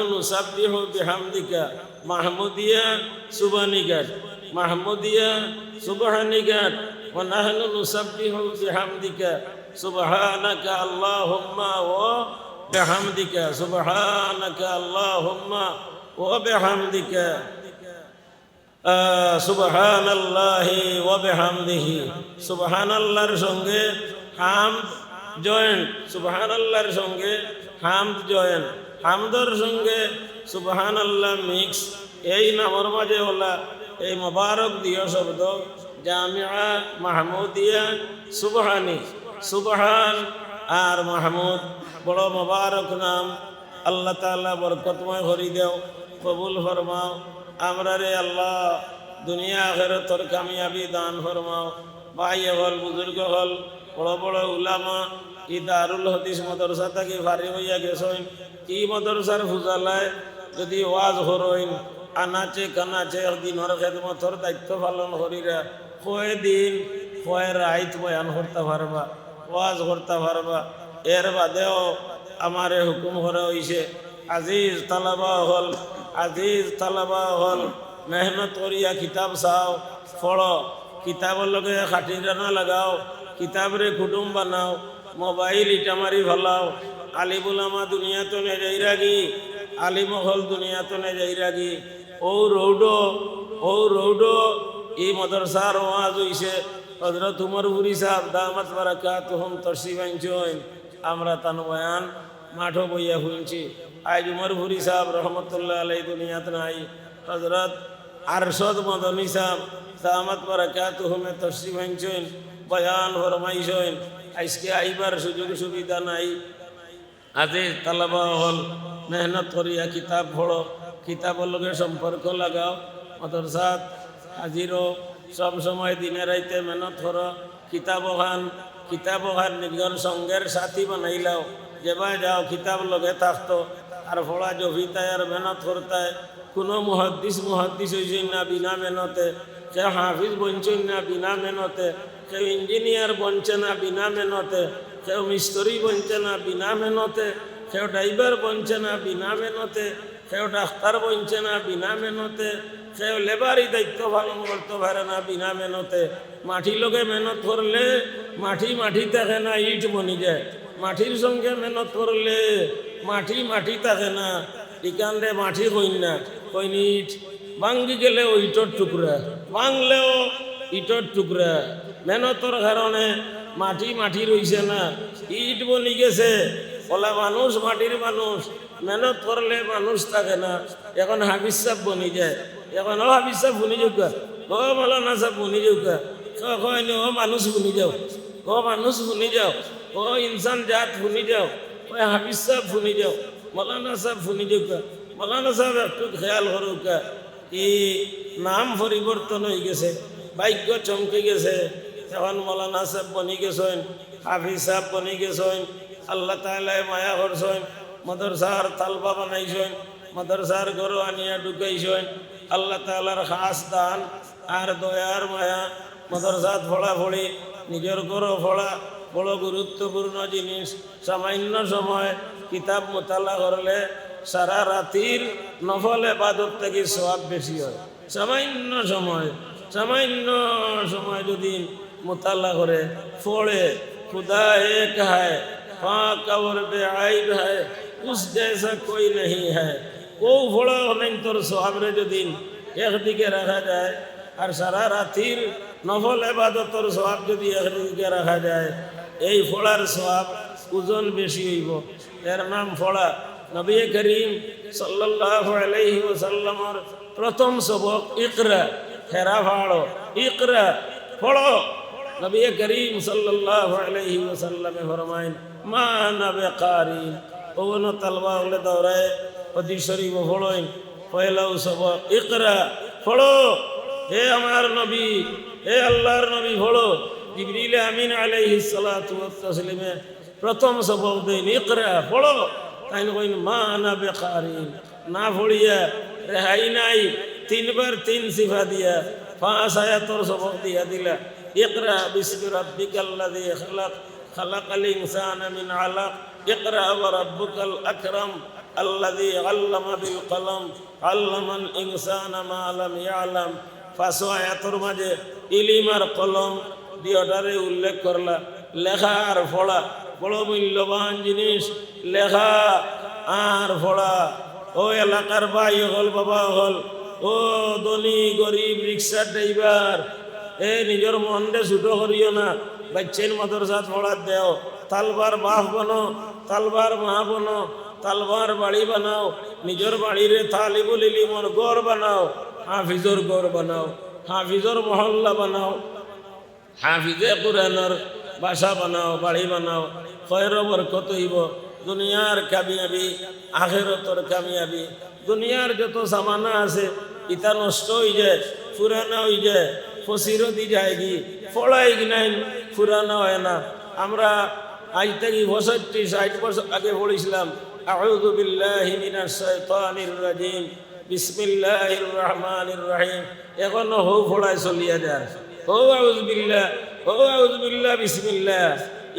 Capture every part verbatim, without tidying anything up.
নুসাব্বিহু বিহামদিকা, মাহমুদিয়া সুবহানিঘাট, মাহমুদিয়া সুবহানিঘাট, ওয়া নাহনু নুসাব্বিহু বিহামদিকা, সুবহানাকা আল্লাহুম্মা ওয়া বিহামদিকা, সুবহানাকা আল্লাহুম্মা ওয়া বিহামদিকা। আহ, সুবহানাল্লাহি ওয়া বিহামদিহি। সুবহানাল্লাহর সঙ্গে হামদ জয়েন্ট, সুবহানাল্লাহর সঙ্গে হামদ জয়েন্ট, হামদর সঙ্গে সুবহানাল্লাহ মিক্স। এই নামর মাঝে অলা এই মোবারক দিও শব্দ, জামিয়া মাহমুদিয়া সুবহানি। সুবহান আর মাহমুদ বড় মোবারক নাম। আল্লাহ তাআলা বরকতময় করি দেও, কবুল ফরমাও। আমরারে আল্লাহ দুনিয়া আখেরাতর কামিয়াবি দান ফরমাও। ভাই অকল, বুজুর্গ অকল, বড় বড় উলামা, ই দারুল হাদিস মাদ্রাসা থাকি ফারিগ অইয়া গেছইন, ই মাদ্রাসার ফুজালায় যদি ওয়াজ করইন, আনাচে কানাচে দিনর খেদমতর দায়িত্ব পালন করিরা, কয় দিন, কয় রাইত বয়ান করতা পারবা, ওয়াজ করতা পারবা। এর বাদেও আমারে হুকুম করা অইছে, আজিজ তালাবা অকল, আজিজ তালাবা অকল, মেহনত করিয়া কিতাব চাও, পড়ো, কিতাবর লগে খাটিরা না লাগাও, কিতাবরে কুটুম বানাও, মোবাইল ইটা মারি ফালাও। আলিম উলামা দুনিয়া তনে যাইরাগি, আলিম অকল দুনিয়া তনে যাইরাগি। ও রৌডো, ও রৌডো, ই মাদ্রাসার ওয়াজ অইছে। হযরত উমরপুরী সাহেব দামাত বারাকাতুহুম তশরিফ আনছইন। আমরা তান বয়ান মাঠো বইয়া হুনছি। আইজ উমরপুরী সাহেব রহমতুল্লাহ আলাই দুনিয়াত নাই। হযরত আরশদ মদনী সাহেব দামাত বারাকাতুহুমে তশরিফ আনছইন, বয়ান ফরমাইছইন। আইজকে আইবার সুযোগ সুবিধা নাই। আজিজ তালাবা অকল, মেহনত করিয়া কিতাব পড়ো, কিতাবর লগে সম্পর্ক লাগাও। মাদ্রাসাত হাজির অও, সব সময় দিনে রাইতে মেহনত করো। কিতাব অখান, কিতাব অখান নিজর সঙ্গের সাথী বানাইলাও। যেবায় যাও, কিতাব লগে থাকতো, আর পড়া জপিতায় আর মেহনত করতায়। কুনু মুহাদ্দিস মুহাদ্দিস অইছইন না বিনা মেহনতে, কেউ হাফিজ বনছইন না বিনা মেহনতে, কেউ ইঞ্জিনিয়ার বনছে না বিনা মেহনতে, কেউ মিস্ত্রি বনছে না বিনা মেহনতে, কেউ ড্রাইভার বনছে না বিনা মেহনতে, কেউ ডাক্তার বনছে না বিনা মেহনতে, কেউ লেবারি দায়িত্ব পালন করতো পারে না বিনা মেহনতে। মাটির লগে মেহনত করলে মাটি মাটি থাকে না, ইট বনি যায়। মাটির সঙ্গে মেহনত করলে মাটি মাটি থাকে না। ইখানরে মাটি কইন না, কইন ইট। ভাঙ্গি গেলে অউ ইটর টুকরা, ভাঙলেও ইটর টুকরা। মেহনতর কারণে মাটি মাটি রইছে না, ইট বনি গেছে। অলা মানুষ, মাটির মানুষ, মেহনত করলে মানুষ থাকে না। এখন হাফিজ সাব বনি যায়, এখন ও হাফিজ সাব হুনি যাউক্কা, ও মৌলানা সাব হুনি যাউক্কা, ক-, কইন ও মানুষ হুনি যাও, ও মানুষ হুনি যাও, ও ইনসান জাত হুনি যাও, ও হাফিজ সাব হুনি যাও, মৌলানা সাব হুনি যাউক্কা। মৌলানা সাব একটু খেয়াল করউক্কা, ই নাম পরিবর্তন অইগেছে, ভাগ্য চমকি গেছে। এখন মৌলানা সাব বনি গেছইন, হাফিজ সাব বনি গেছইন। আল্লাহ তাআলায় মায়া করছইন, মাদ্রাসার তালবা বানাইছইন, মাদ্রাসার ঘরো আনিয়া ঢুকাইছইন। আল্লাহ তাআলার খাস দান আর দয়ার মায়া। মাদ্রাসাত পড়াপড়ি, নিজর ঘরো পড়া বড় গুরুত্বপূর্ণ জিনিস। সামান্য সময় কিতাব মুতালা করলে সারা রাতির নফল এবাদত থাকি সওয়াব বেশি অয়। সামান্য সময়, সামান্য সময় যদি মুতালা করে, পড়ে, খুদা এক হায়, পাক অর বেআইব হায়, উস জেসা কোই নেহি হায়। অউ পড়া অনেন্তর সওয়াবরে যদি একদিকে রাখা যায়, আর সারা রাতির নফল এবাদতর সওয়াব যদি একদিকে রাখা যায়, এই পড়ার সওয়াব ওজন বেশি অইবো। এর নাম পড়া। নবী করিম সাল্লাল্লাহু আলাইহি ওয়াসাল্লামর প্রথম সবক ইকরা, হেরা পড়ো, ইকরা, পড়ো। নবী করিম সাল্লাল্লাহু আলাইহি ওয়াসাল্লামে ফরমাইন, "মা আনা বিকারি।" অউ অনো তালবা অকলে দৌড়ায়, হাদিস শরিফো পড়ইন, পয়লাউ সবক, ইকরা, পড়ো। হে আমার নবী, হে আল্লাহর নবী, পড়ো। জিবরিল আমিন আলাইহিস সালাতু ওয়াত তাসলিমে প্রথম সবক দেইন, "ইকরা, পড়ো।" তাইন কইন, "মা আনা বিকারি।" না পড়িয়া রেহাই নাই। তিনবার তিন সিফা দিয়া, পাঁচ আয়াতর সবক দিয়া দিলা, "ইকরা বিসমি রাব্বিকাল্লাযী খালাক, খালাকাল ইনসানা মিন আলাক, ইকরা ওয়া রাব্বুকাল আকরাম।" আল্লাযী আল্লামা বিল কলম, আল্লামাল ইনসানা মা লাম ইয়ালাম। পাঁচও আয়াতর মাঝে ইলিম আর কলম দুইওটারে উল্লেখ করলা। লেখা আর পড়া বড় মূল্যবান জিনিস। লেখা আর পড়া। ও এলাকার ভাই অকল, বাবা অকল, ও ধনী গরিব রিক্সার ড্রাইভার, এ নিজর মনরে ছোট করিও না। বাইচ্চাইন মাদ্রাসাত পড়াত দেও, তালবার বাপ বনো, তালবার মা বনো, তালবার বাড়ি বানাও, নিজর বাড়িরে তালিবুল ইলিমর ঘর বানাও, হাফিজর ঘর বানাও, হাফিজর মহল্লা বানাও, হাফিজে কুরআনর বাসা বানাও, বাড়ি বানাও। খয়র বরকত অইবো, দুনিয়ার কামিয়াবি, আখেরাতর কামিয়াবি। দুনিয়ার যত সামানা আছে, ইতা নষ্ট অই যায়, পুরানা অই যায়, ফসিরদি যায়গি, পড়া ইগনাইন পুরানা অয় না। আমরা আইজ থাকি পঁয়ষট্টি ষাইট বছর আগে পড়ছিলাম, আউযু বিল্লাহি মিনাশ শাইতানির রাজিম, বিসমিল্লাহির রহমানির রহিম। এখনো হউ পড়ায় চলিয়া যার। হউ আউযু বিল্লাহ, হউ আউযু বিল্লাহ, বিসমিল্লাহ।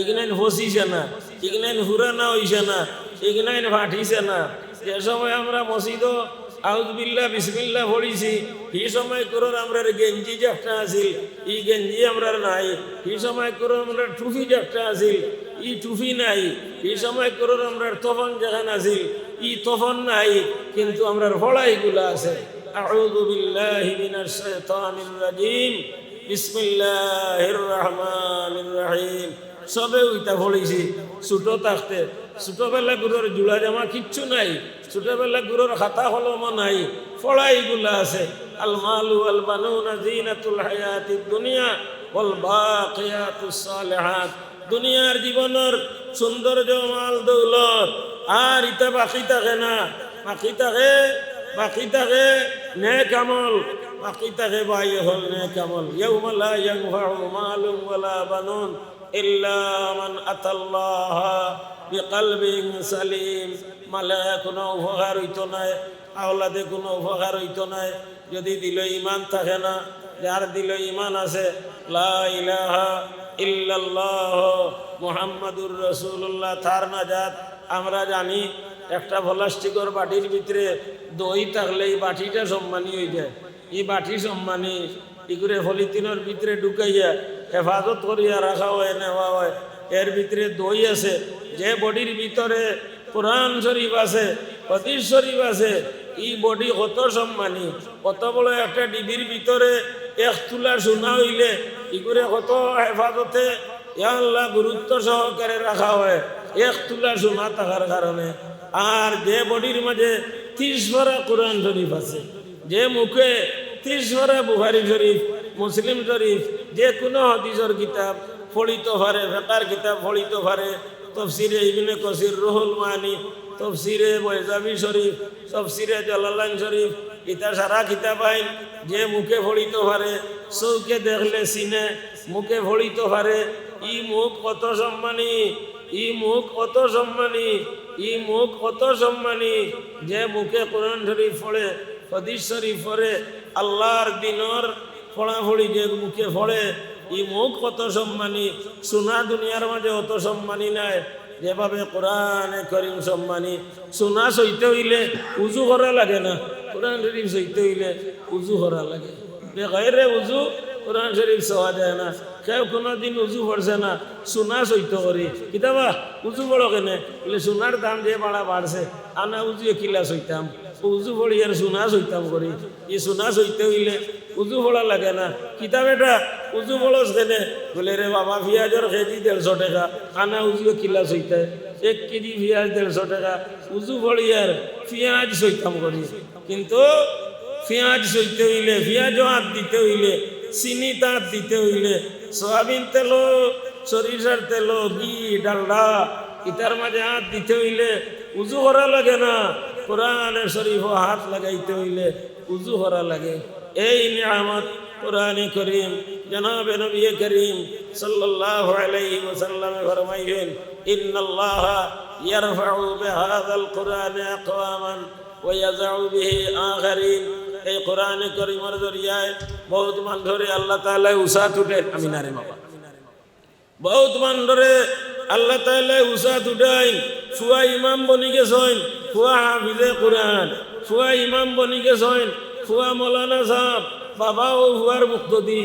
ইগনাইন ফসিছে না, ইগনাইন পুরানা অইছে না, ইগনাইন ফাটিছে না। যে সময় আমরা মসজিদো আউযু বিল্লাহ, বিসমিল্লাহ পড়ছি, হি সময় করর আমরার গেঞ্জি যেটা আছিল, ই গেঞ্জি আমরার নাই। হি সময় করর আমরার টুপি যেটা আছিল, ই টুপি নাই। হি সময় করর আমরার তফন যেখান আছিল, ই তফন নাই, কিন্তু আমরার পড়া ইগুলা আছে। আউযু বিল্লাহি মিনাশ শাইতানির রাজিম। বিসমিল্লাহির রহমানির রহিম। সবে ইতা পড়ছি ছোট থাকতে। ছোটবেলা গুরুর জুড়া জামা কিচ্ছু নাই, ছোটবেলা গুরুর খাতা কলম নাই, পড়া ইগুলা আছে। আল মালু ওয়াল বানুনা জিনাতুল হায়াতিদ দুনিয়া ওয়াল বাকিয়াতুস সালিহাত। দুনিয়ার জীবনর সৌন্দর্য, মাল দৌলত, আর ইতা বাকি থাকে না। বাকি থাকে, বাকি থাকে নেক আমল, বাকি থাকে ভাই অকল নেক আমল। ইয়াউমা লা ইয়ানফাউ মালুন ওয়ালা বানুন ইল্লা মান আতাল্লাহা বিকালবিন সালিম। মালে কোনো উপকার অইতো নায়, আওলাদে কোনো উপকার অইতো নায়, যদি দিলো ইমান থাকে না। যার দিলো ইমান আছে, লা ইলাহা ইল্লাল্লাহ মুহাম্মাদুর রাসূলুল্লাহ, তার নাজাত। আমরা জানি, একটা প্লাস্টিকর বাটির ভিতরে দই থাকলে ই বাটিটা সম্মানী অই যায়। ই বাটি সম্মানী, ইগুরে পলিথিনর ভিতরে ঢুকাইয়া হেফাজত করিয়া রাখা অয়, নেওয়া অয়। এর ভিতরে দই আছে, যে বডির ভিতরে কোরআন শরীফ আছে, হাদিস শরীফ আছে, ই বডি কত সম্মানী। অত বড় একটা ডিবির ভিতরে এক তুলা সোনা অইলে ইগুরে কত হেফাজতে, ইয়া আল্লাহ, গুরুত্ব সহকারে রাখা অয় এক তুলা সোনা থাকার কারণে। আর যে বডির মাঝে তিরিশ পারা কোরআন শরীফ আছে, যে মুখে তিরিশ পারা বুখারী শরীফ, মুসলিম শরীফ, যে কোনো হাদিসর কিতাব পড়িতো পারে, ফিকহর কিতাব পড়িতো পারে, তফসিরে ইবনে কাসির, রুহুল মাআনি, তফসিরে বাইজাবি শরীফ, তফসিরে জালালাইন শরীফ, ইতা সারা কিতাবাইন যে মুখে পড়িতো পারে, চউখে দেখলে চিনে, মুখে পড়িতো পারে, ই মুখ কত সম্মানী, ই মুখ কত সম্মানী, ই মুখ কত সম্মানী। যে মুখে কোরআন শরীফ পড়ে, হাদিস শরীফ পড়ে, আল্লাহর দিনর পড়াপড়ি যে মুখে পড়ে, ই মুখ কত সম্মানী। সোনা দুনিয়ার মাঝে অত সম্মানী নায়, যেভাবে কোরআনে করিম সম্মানী। সোনা চইতে অইলে উজু করা লাগে না, কোরআন শরীফ চইতে অইলে উজু করা লাগে। বেগয়রে উজু কোরআন শরীফ চওয়া যায় না। কেউ কোনোদিন উজু পড়ছে না, সোনা চইতো করি। কিতাবা উজু পড়ো কেনে? বলে, সোনার দাম যে বাড়া বাড়ছে, আনা উজু কিলা চইতাম, উজু পড়ি আর সোনা চইতাম করি। ই সোনা চইতে অইলে উজু পড়া লাগে না। কিতা বেটা, উজু পড়স কেনে? বলে, রে বাবা, পিয়াজর কেজি দেড়শো টেকা, আনা উজু কিলা চইতায়, এক কেজি পিয়াজ দেড়শো টেকা, উজু পড়ি আর পিয়াজ চইতাম করি। কিন্তু পিয়াজ চইতে অইলে, পিয়াজো আত দিতে অইলে, চিনিত আত দিতে অইলে, সয়াবিন তেলো, সরিষার তেলো, ঘি, ডালডা, ইতার মাঝে আত দিতে অইলে উজু করা লাগে না। কোরআনে শরীফো আত লাগাইতে অইলে উজু করা লাগে। এই নিয়ামত কোরআনে করিম, জনাবে নবী করিম সাল্লাল্লাহু আলাইহি ওয়াসাল্লামে ফরমাইছেন, ইন্নাল্লাহা ইয়ারফাউ বিহাযাল কুরআনি আকওয়ামান ওয়া ইয়াযাউ বিহি আখারিন। এই কোরআনে করিমর জরিয়ায় বহুত মানষরে আল্লাহ তাআলায় উচাত উঠাইন। আমিন আরে বাবা। বহুত মানষরে আল্লাহ তাআলায় উচাত উঠাইন। ফুয়া ইমাম বনি গেছইন, ফুয়া হাফিজে কুরআন, ফুয়া ইমাম বনি গেছইন, ফুয়া মৌলানা সাব, বাবা অউ ফুয়ার মুক্তদি,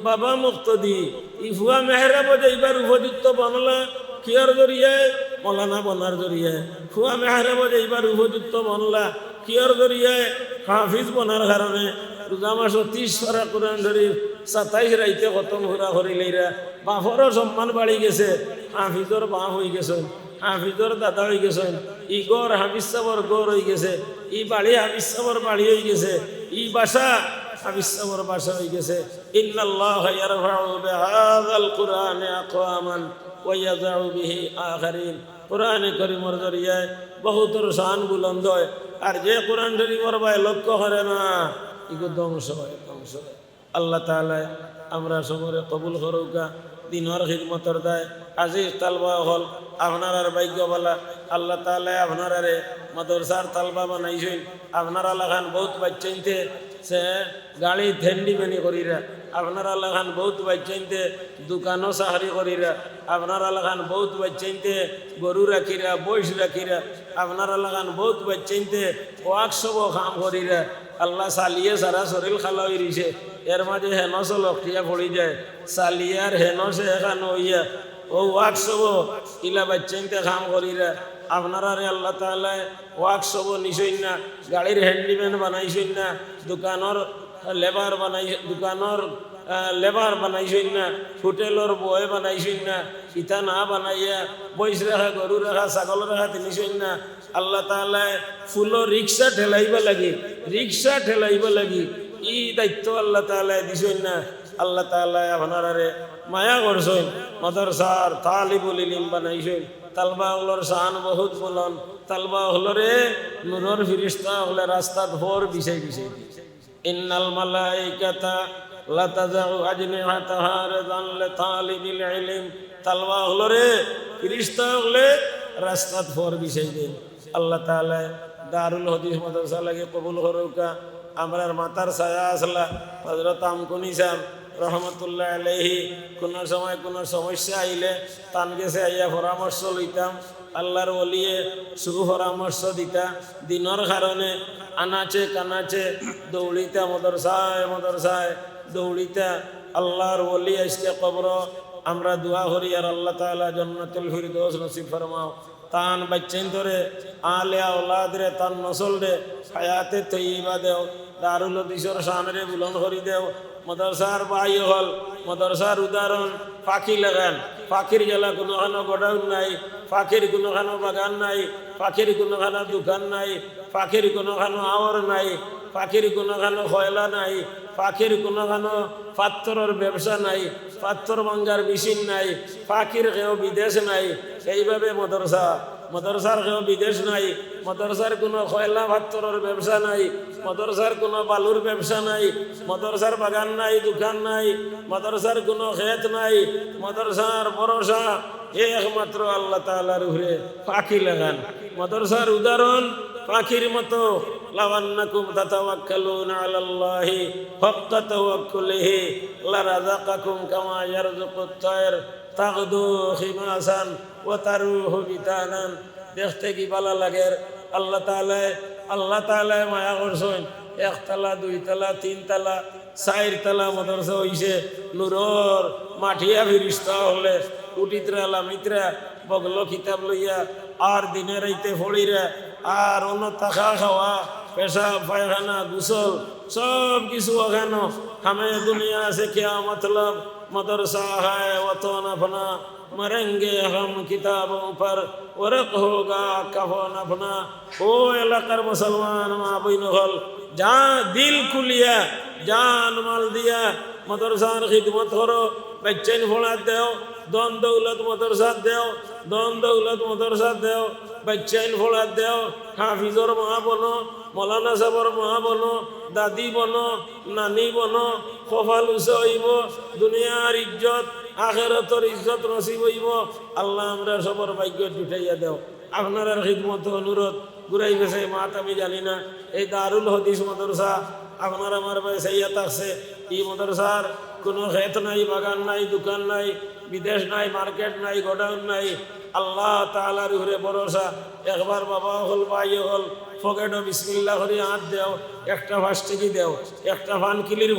বাবা মুক্তদি। ই ফুয়া মেহরাবো যাইবার উপযুক্ত বনলা কিয়র জরিয়ায়? মৌলানা বনার জরিয়ায়। ফুয়া মেহরাবো যাইবার উপযুক্ত বনলা কিয়র জরিয়ায়? হাফিজ বনার কারণে। রোজা মাসো তিশ পারা কুরআন শরিফ সাতাইশ রাইতে খতম পুরা করিলাইরা। বাফরও সম্মান বাড়ি গেছে, হাফিজর বাফ অইগেছইন, হাফিজর দাদা অইগেছইন। ই ঘর হাফিজ সাবর ঘর অইগেছে, ই বাড়ি হাফিজ সাবর বাড়ি অইগেছে, ই বাসা হাফিজ সাবর বাসা অইগেছে। إن الله يرفع بهذا القرآن أقواما ويضع به آخرين। কোরআনে করিমর জরিয়ায় বহুতর শান বুলন্দ অয়, আর যে কোরআন শরিফর বায় লক্ষ্য করে না, ইগু ধ্বংস অয়, ধ্বংস অয়। আল্লাহ তাআলায় আমরা সবরে কবুল করউক্কা। দিনর খিদমতর দায় আজিজ তালবা অকল, আপনারার ভাগ্য ভালা। আল্লাহ তাআলায় আপনারারে মাদ্রাসার তালবা বানাইছইন। আপনারা লাখান বউত বাইচ্চাইন্তে সে গাড়িত handyman-ই করিরা, আপনারা লাখান বউত বাইচ্চাইন্তে দোকানো চাকরি করিরা, আপনারা লাখান বউত বাইচ্চাইন্তে গরু রাখিরা, মইষ রাখিরা, আপনারা লাখান বউত বাইচ্চাইন্তে ওয়ার্কশপো কাম করিরা। আল্লাহ, চালিয়ে সারা শরীল কালা অই রইছে, এর মাঝে হেনসও লকটিয়া পড়ি যায়, চালিয়ে আর হেনসে এখান অইয়া অউ ওয়ার্কশপো ইলা বাইচ্চাইন্তে কাম করিরা। আপনারারে আল্লাহ তাআলায় ওয়ার্কশপো নিছইন না, গাড়ির handyman বানাইছইন না, দোকানর labour বানাই-, দোকানর, আহ, labour বানাইছইন না, হোটেলর boy বানাইছইন না, ইতা না বানাইয়া মইষ রাখা, গরু রাখা, ছাগল রাখা তে নিছইন না। আল্লাহ তাআলায় ফুলো রিক্সা ঠেলাইবা লাগি, রিক্সা ঠেলাইবা লাগি ই দায়িত্ব আল্লাহ তাআলায় দিছইন না। আল্লাহ তাআলায় আপনারারে মায়া করছইন, মাদ্রাসার তালিবুল ইলিম বানাইছইন। তালবা অকলর শান বউত বুলন্দ। তালবা অকলরে নূরর ফিরিস্তা অকলে রাস্তাত ফর বিছাই বিছাই দেইন। إن الملائكة لتضع أجنحتها رضا لطالب العلم। তালবা অকলরে ফিরিস্তা অকলে রাস্তাত ফর বিছাই দেইন। আল্লাহ তাআলায় দারুল হাদিস মাদ্রাসা লাগি কবুল করউক্কা। আমরার মাথার ছায়া আছলা হযরত আমকুনি সাব রহমতুল্লাহ আলাইহি, কুনু সময় কুনু সমস্যা আইলে তান গেছে আইয়া পরামর্শ লইতাম। আল্লাহর ওলিয়ে সুপরামর্শ দিতা, দিনর কারণে আনাচে কানাচে দৌড়িতা, মাদ্রাসায় মাদ্রাসায় দৌড়িতা। আল্লাহর ওলি আইজকে কবরো, আমরা দোয়া করি আর আল্লাহ তাআলা জান্নাতুল ফিরদৌস নসিব ফরমাও। তান বাইচ্চাইন্তরে, আলে আওলাদরে, তান নসলরে হায়াতে তৈয়বা দেও, দারুল হাদিসর শানরে বুলন্দ করি দেও। মাদ্রাসার ভাই অকল, মাদ্রাসার উদাহরণ পাখি লাখান। পাখির গেলা কুনুখানো গোডাউন নাই, পাখির কুনুখানো বাগান নাই, পাখির কুনুখানো দোকান নাই, পাখির কুনুখানো আওর নাই, পাখির কুনুখানো কয়লা নাই, পাখির কুনুখানো পাত্থরর ব্যবসা নাই, পাত্থর ভাঙ্গার মেশিন নাই, পাখির কেউ বিদেশ নাই। এইভাবে মাদ্রাসা, মাদ্রাসার কেউ বিদেশ নাই, মাদ্রাসার কুনু কয়লা পাত্থরর ব্যবসা নাই, মাদ্রাসার কুনু বালুর ব্যবসা নাই, মাদ্রাসার বাগান নাই, দোকান নাই, মাদ্রাসার কুনু খেত নাই, মাদ্রাসার ভরসা একমাত্র আল্লাহ তাআলার উপরে। পাখি লাখান মাদ্রাসার উদাহরণ পাখির মতো। لو أنكم تتوكلون على الله حق توكله لرزقكم كما يرزق الطير تغدو خماصا وتروح بطانا। দেখতে কি ভালা লাগের। আল্লাহ তাআলায়, আল্লাহ তাআলায় মায়া করছইন। একতলা, দুইতলা, তিনতলা, চাইরতলা মাদ্রাসা অইছে। নূরর মাটিয়া ফিরিস্তা অকলে উঠিতরা, লামিতরা, বগলো কিতাব লইয়া, আর দিনে রাইতে পড়িরা, আর অনো থাকা খাওয়া, পেশাব, পায়খানা, গোসল, সব কিছু অখানো। ہمیں دنیا سے کیا مطلب، مدرسہ ہے وطن اپنا، مریں گے ہم کتابوں پر، ورق ہوگا کفن اپنا۔ ও এলাকার মুসলমান মা বইন অকল, যা দিল খুলিয়া, জান মাল দিয়া মাদ্রাসার খিদমত করো, বাইচ্চাইন পড়াত দেও, ধন দৌলত মাদ্রাসাত দেও, ধন দৌলত মাদ্রাসাত দেও, বাইচ্চাইন পড়াত দেও, হাফিজর মা বনো, মৌলানা সাবর মা বনো, দাদি বনো, নানি বনো, কপাল উঁচা অইবো, দুনিয়ার ইজ্জত, আখেরাতর ইজ্জত নসিব অইবো। আল্লাহ আমরার সবর ভাগ্য জুটাইয়া দেও। আপনারার খিদমত অনুরোধ, ঘুরাই পেছাই মাত আমি জানি না। এই দারুল হাদিস মাদ্রাসা আপনার আমার বায় চাইয়া থাকছে। ই মাদ্রাসার কুনু খেত নাই, বাগান নাই, দোকান নাই, বিদেশ নাই, মার্কেট নাই, গোডাউন নাই, আল্লাহ তাআলার উপরে ভরসা। একবার বাবা অকল, ভাই অকল, পকেটো বিসমিল্লাহ করি আত দেও, একটা পাঁচ টেকি দেও, একটা পান কিলির